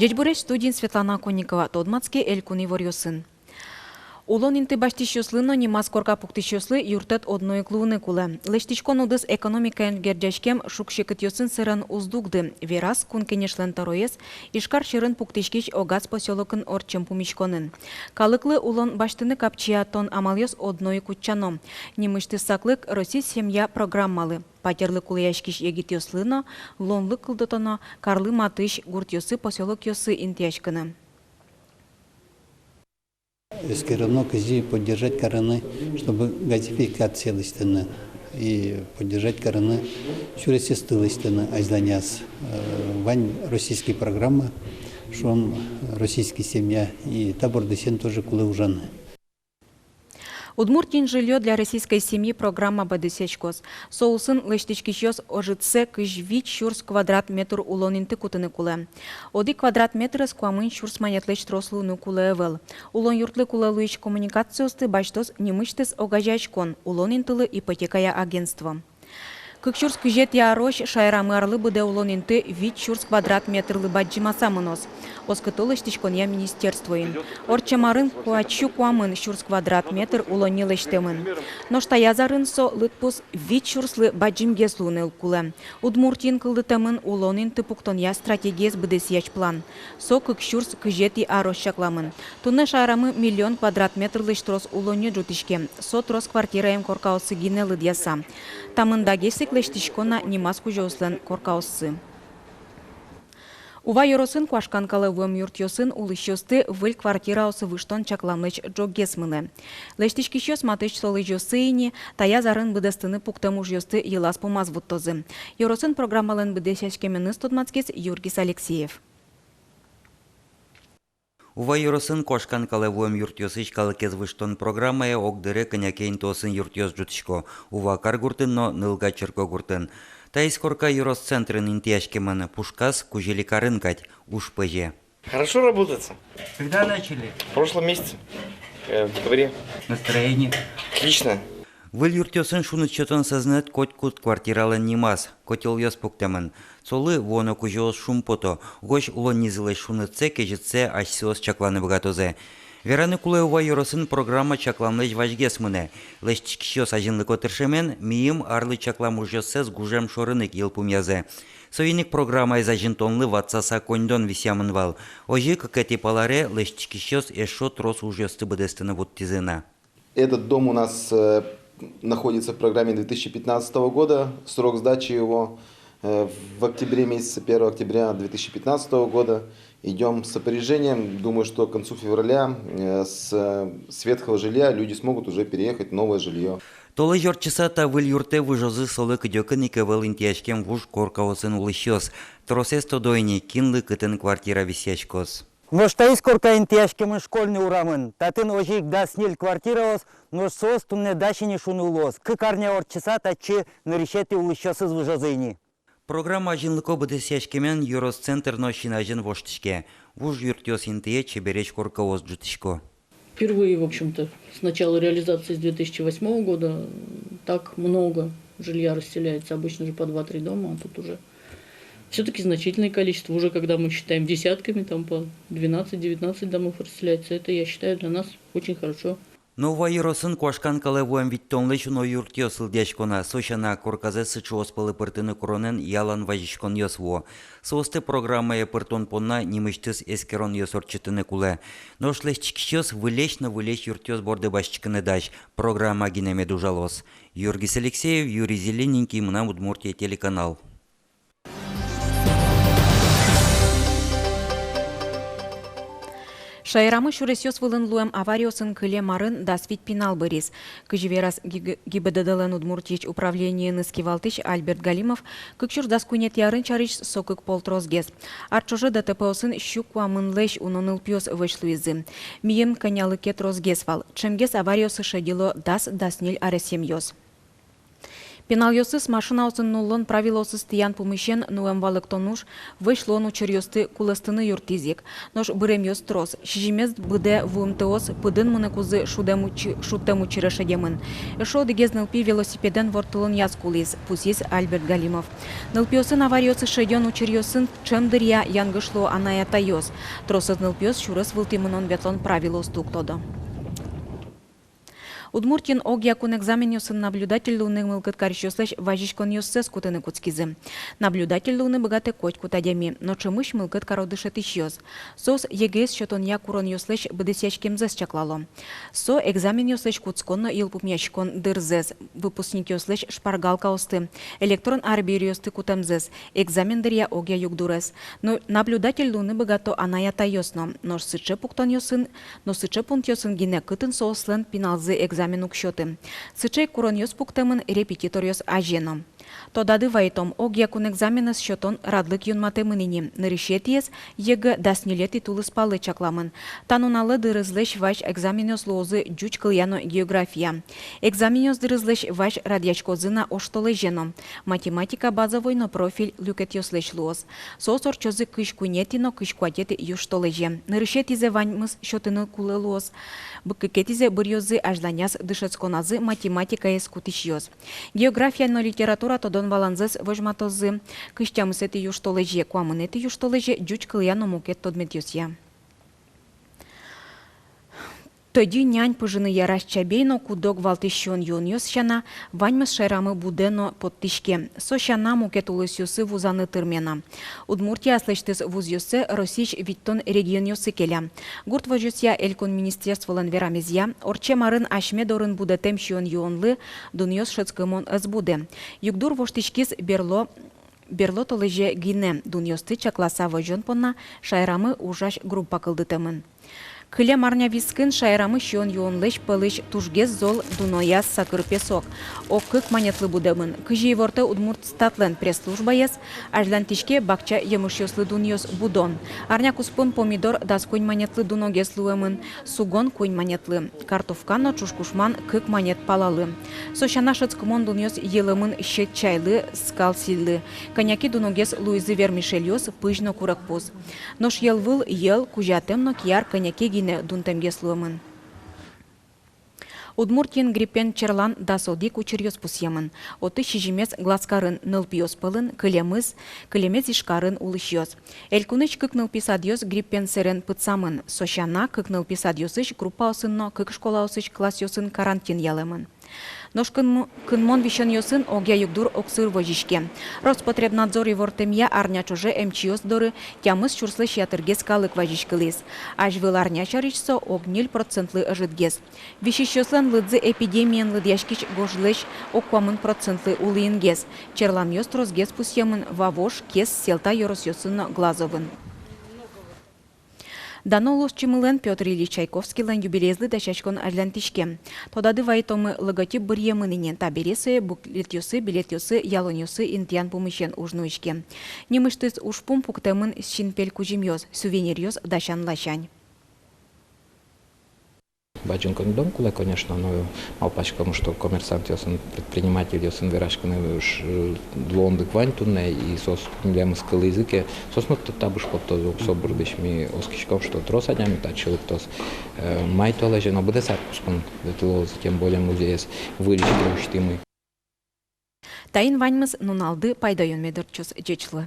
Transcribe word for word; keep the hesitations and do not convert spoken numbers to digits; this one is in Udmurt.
Ӟечбуресь! Студиын Светлана Конникова. Тодматске элькун иворъёсын. Улон инты басьтӥсьёслы но нимаз корка пуктӥсьёслы юрттэт одно ик луыны кулэ. Лэсьтӥськон удыс экономикаен герӟаськем шуг-секытъёсын сэрен уз дугды, вераз Кун Кенешлэн тӧроез Ижкар сьӧрын пуктӥськись Огаз посёлокын ортчем пумиськонын. Калыклы улон басьтыны капчиятон амалъёс одно ик утчано. Нимысьтыз саклык «Росси семья» программалы. Патерлы кулэяськись егитъёслы но луонлык кылдытоно карлы матысь гуртъёсы, посёлокъёсы интыяськыны. Эскероно, кызьы поддержать карыны, чтобы газификация лэсьтыны, и поддержать карыны сюресэсты лэсьтыны азьланяз. Э, вань российский программа, шуом, «Российский семья», и та бордысен тоже кулэ ужаны. Удмуртиын «Жильё для российской семьи» программа быдэсъяськоз. Со улсын лэсьтӥськисьёс ожытсэ кызь вить сюрс квадрат метр улон инты кутыны кулэ. Одӥг квадрат метрез куамын сюрс манетлэсь трос луыны кулэ ӧвӧл. Улон юртлы кулэ луись коммуникациосты басьтоз нимысьтыз огазеяськон, улон интылы ипотекая агентство. Кык сюрс кызетӥ арозь шаерамы арлы быдэ улон инты вить сюрс квадрат метрлы бадӟымаса мыноз, оскыто лэсьтӥськонъя министерствоын. Ортчем арын куать сю куамын сюрс квадрат метр улонни лэсьтэмын. Нош таяз арын со лыдпус вить сюрслы бадӟымгес луыны кулэ. Удмуртиын кылдытэмын улон инты пуктонъя стратегиез быдэсъясь план. Со кык сюрс кызетӥ арозь чакламын. Туннэ шаерамы миллион квадрат метрлэсь трос улонни ӝутӥське. Со трос квартираем коркаоссы гинэ лыдъяса. Та мындагес ик лэсьтӥсько на нимаз кузёослэн коркаоссы. Ува ёросын куашкан калэ вуэм юртъёсын улӥсьёсты выль квартираосы выжтон чакламлэсь ӝоггес мынэ. Лэсьтӥськисьёс матысь толэзьёссы ини таяз арын быдэстыны пуктэм ужъёсты йылаз-пумаз вуттозы. Ёросын программалэн быдэсъяськеменыз тодматскиз Юргис Алексеев. Ува ёросын куашкан калэ вуэм юртъёсысь калыкез выжтон программае огдыре кӧня ке интыосын юртъёс ӝутӥсько: Ува каргуртын но Нылга черкогуртын. Таиз корка ёрос центрын интыяськемын, пушказ Кузьыли карын кадь. Уж пӧзе. Хорошо работается. Когда начали? В прошлом месяце, э, в декабре. Настроение? Отлично. Выль юртъёсын шуныт сётон сӧзнэт котькуд квартиралэн нимаз, котёлъёс пуктэмын. Солы вуоно кузёос шумпото, угось улоннизылэсь шунытсэ, кезьытсэ асьсэос чакланы быгатозы. Вераны кулэ, Ува ёросын программа чакламлэсь вазьгес мынэ. Лэсьтӥськисьёс азинлыко тыршемен, мийым арлы чаклам ужъёссэс гужем шорын ик йылпумъязы. Соин ик программаез азинтонлы ватсаса коньдон висъямын вал. Озьы, кыкетӥ паларе лэсьтӥськисьёс эшшо трос ужъёсты быдэстыны вуттӥзы на. Этот дом у нас, э, находится в программе две тысячи пятнадцатого года. Срок сдачи его, э, в октябре месяце, первого октября две тысячи пятнадцатого года. Идём с опережением. Думаю, что к концу февраля, э, с, э, с ветхого жилья люди смогут уже переехать в новое жильё. Толэзь ортчыса та выль юртэ выжозы солы кыдёкын ик ӧвӧл интыяськем вуж коркаосын улӥсьёс. Тросэз тодо ини, кинлы кытын квартира висъяськоз. Нош таиз корка интыяськемын Школьный урамын. Татын озьы ик дас ньыль квартираос, нош соос туннэ дась ини, шуны луоз. Кык арня ортчыса татчы нырысетӥ улӥсьёсыз выжозы ини. Программа азинлыко быдэсъяськемен ёрос центр но син азьын воштӥське. Вуж юртъёс интые чебересь коркаос ӝутӥсько. Впервые, в общем-то, с начала реализации с две тысячи восьмого года так много жилья расселяется. Обычно же по два-три дома, а тут уже всё-таки значительное количество. Уже когда мы считаем десятками, там по двенадцать-девятнадцать домов расселяется, это, я считаю, для нас очень хорошо. Но Ува ёросын куашкан калэ вуэм витьтонлэсь уно юртъёс лыдъясько на. Со сяна, корказэ сыӵеос пӧлы пыртыны куронэн ялан вазиськонъёс вуо. Соосты программае пыртон понна нимысьтыз эскеронъёс ортчытыны кулэ. Нош лэсьтӥськисьёс вылесь но вылесь юртъёс борды басьтӥськыны дась, программа гинэ мед ужалоз. Юргис Алексеев, Юрий Зелененький, «Мынам Удмуртие» телеканал. Шаерамы сюресъёс вылын луэм авариосын кылем арын дас вить пинал быриз. Кызьы вераз Ги-, ГИБДД-лэн Удмуртиысь управлениеныз кивалтӥсь Альберт Галимов, кык сюрс дас куинетӥ арын сярысь со кык пол тросгес. Ар ӵоже ДТП-осын сю куамынлэсь уно нылпиос вӧсь луизы. Мийым кӧнялы ке тросгес вал. Ӵемгес авариосы шедьыло дас-дас ньыль аресъемъёс. Пиналъёсыз машинаосын нуллон правилоосыз тӥян пумысен нуэм валэктон уж вӧсь луон учыръёсты кулэстыны юрттӥз ик. Нош быремъёс трос. Сизьымез быдэ вуымтэос пыдын мыныкузы шудэм учы-, шудтэм учыре шедемын. Эшшо одӥгез нылпи велосипедэн ворттылонъяз кулӥз, пусйиз Альберт Галимов. Нылпиосын авариосы шедён учыръёсын ӵем дыръя янгыш луо анай-атайёс. Тросэз нылпиос сюрес вылтӥ мынон-ветлон правилоосты уг тодо. Удмуртиын огъя кун экзаменъёсын наблюдатель луыны мылкыд карисьёслэсь вазиськонъёссэс кутыны кутскизы. Наблюдатель луыны быгатэ котькуд адями, но ӵемысь мылкыд каро дышетӥсьёс. Соос ЕГЭ-ез сётонъя куронъёслэсь быдэсъяськемзэс чаклало. Со экзаменъёслэсь кутскон но йылпумъяськон дырзэс, выпускникъёслэсь шпаргалкаосты, электрон арбериосты кутэмзэс, экзамен дыръя огъя югдурез. Но наблюдатель луыны быгато анай-атайёс но, нош сыӵе пунктъёсын, но сыӵе пунктъёсын гинэ, кытын соослэн пиналзы экзамен уг сёты. Сыӵе ик куронъёс пуктэмын репетиторъёс азе но. Тодады вайытом, огъя кун экзаменэз сётон радлык юнматэмын ини. Нырысетӥез ЕГЭ дас ньылетӥ тулыспалы чакламын. Та нуналэ дырызлэсь вазь экзаменъёс луозы ӟуч кылъя но география. Экзаменъёс дырызлэсь вазь радъяськозы на оштолэзе но. Математика базовой но профиль люкетъёслэсь луоз. Соос ортчозы кызь куинетӥ но кызь куатетӥ южтолэзе. Нырысетӥзэ ваньмыз сётыны кулэ луоз. Кыкетӥзэ быръёзы азьланяз дышетсконазы математикаез кутӥсьёс. География но литература тодон-валанзэс возьматозы кызь тямысэтӥ южтолэзе, куамынэтӥ южтолэзе ӟуч кылъя но мукет тодметъёсъя. Тӧдьы, нянь, пыжыны ярась чабей но куд-ог валтӥсь сиён-юонъёс сяна, ваньмыз шаерамы будэ но поттӥське. Со сяна, мукет улосъёсы вузаны тырме на. Удмуртия аслэсьтыз вузъёссэ Россиысь витьтон регионъёсы келя. Гурт возёсъя элькун министерстволэн верамезъя, ортчем арын асьме дорын будэтэм сиён-юонлы дунъёс шӧдскымон ӧз будэ. Югдур воштӥськиз берло, берло толэзе гинэ. Дунъёсты чакласа возён понна шаерамы ужась группа кылдытэмын. Кылем арня вискын шаерамы сиён-юонлэсь пӧлысь тужгес зол дунояз сакыр песок ог кык манетлы будэмын. Кызьы ивортэ Удмуртстатлэн пресс-службаез, азьланьтӥське бакча емышъёслы дунъёс будон. Арня куспын помидор дас куинь манетлы дуногес луэмын, сугон куинь манетлы, картовка но ӵушкушман кык манет палалы. Со сяна, шӧдскымон дунъёс йылэмын сьӧд чайлы, скал сильлы. Кӧня ке дуногес луизы вермишельёс, пызь но курегпуз. Нош йӧлвыл, йӧл, кузятэм но кияр кӧня ке гинэ дунтэмгес луэмын. Удмуртиын гриппен черлан дас одӥг учыръёс пусъемын. Отысь сизьымез Глазкарын нылпиос пӧлын, кылемыз, кылемез Ижкарын улӥсьёс. Элькунысь кык нылпи садъёс гриппен сэрен пытсамын. Со сяна, кык нылпи садъёсысь группаосын но кык школаосысь классъёсын карантин ялэмын. Нош кынмо-, кынмон висёнъёсын огъя югдур огсыр возиське. Роспотребнадзор ивортэмъя, арня ӵоже эмчиос доры тямыс сюрслэсь ятыргес калык вазиськылӥз. Азьвыл арня сярысь со ог ньыль процентлы ӧжытгес. Висисьёслэн лыдзы эпидемиен лыдъяськись гожлэсь ог куамын процентлы улӥнгес. Черланъёс тросгес пусъемын Вавож, Кез, Сьӧлта ёросъёсын но Глазовын. Дано улосчимылэн Пётр Ильич Чайковскийлэн юбилеезлы дасяськон азьланьтӥське. Тодады вайытомы, логотип быръемын ини, табере сое буклетъёсы, билетъёсы, ялонъёсы интыян пумысен уж нуиське. Нимысьтыз ужпум пуктэмын синпель кузьымъёс, сувениръёс дасян ласянь. Бадӟым коньдон кулэ, конечно, но малпаськом, что коммерсантъёсын, предпринимательёсын вераськыны уж, э, луонлык вань туннэ, и соос милемыз кылӥзы ке, соос но т-, табыш поттозы ук со бордысь. Ми оскиськом, что трос адями татчы лыктоз, э, май толэзе но, быдэс ар куспын ветлозы, тем более музейез вырӥсь ке усьтӥмы. Таин ваньмыз. Нуналды пайдаён мед ортчоз. Ӟеч луэ.